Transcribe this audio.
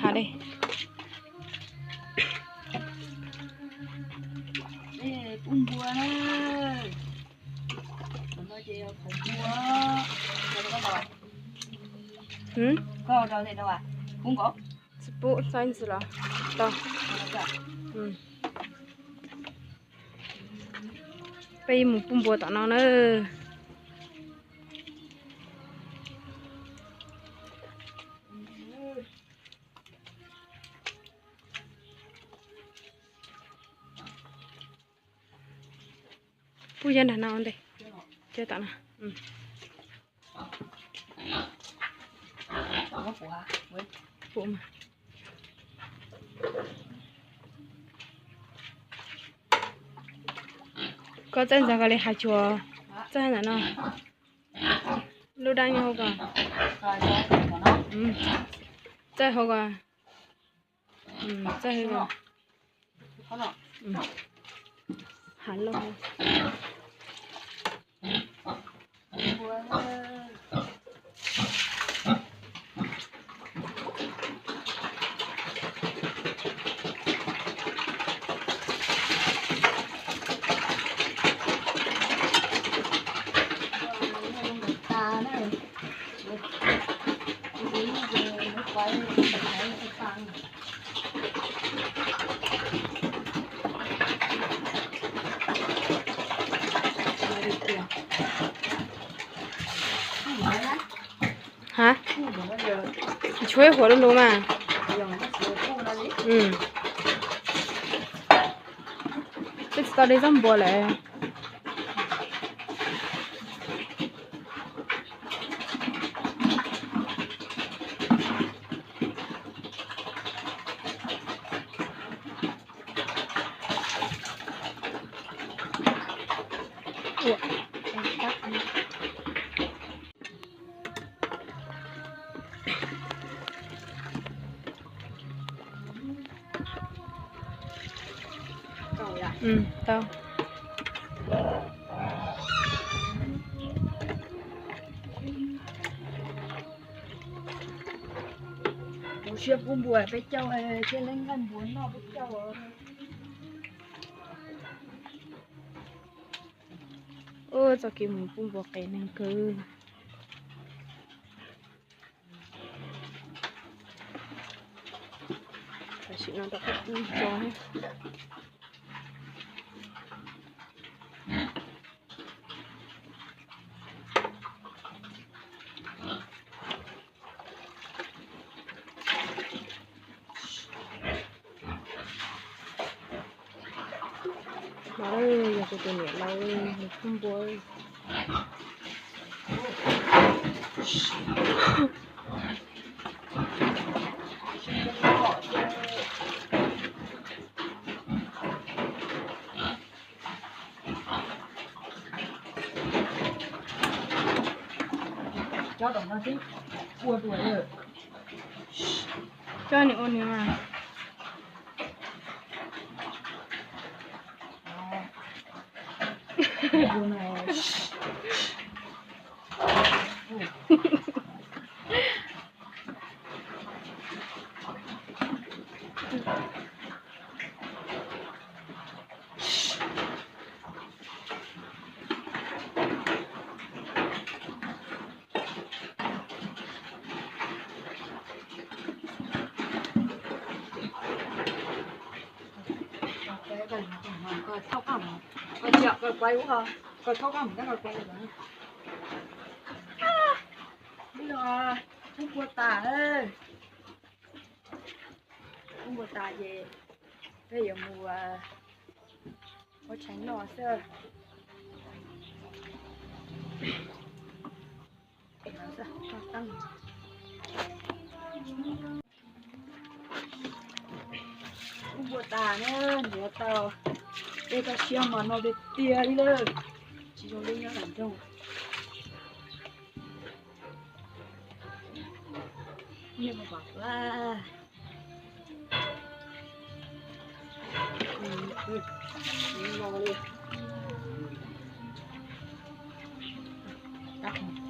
Hav li. Pub txaib ntxiv los tau. Peb mus pub npua tom no na. Pub cov nram no ua ntej. Cov tom no. Koj txaij ntxov koj li hais tsuas txaij ntawm no. Lub dab nyob hauv ko. Txaij hauv ko. Txaij hauv ko. Hav lauj. Ha? Tshuav ib huam lub lus mas. Peb tsis tau de zaub npua lawm. Tau. Kuv siab pub npua peb caug, thiaj li nqaij npua noj peb caug. Ua txoj kev mus pub npua qis neeg kawg. Tam sim no rau qab tso. No yog kuv tus niam laus nws pub npua. Coj nws ua nws mas. Pub npua tas, pub npua tas ces peb yuav mus ua tshais noj xwb. Pub npua tas na, nrhiav tau tej toj siab mas no tiag tiag li lawm, tsis zoo li nyob nram nroog. Nyiaj mas pom no li, kab khoom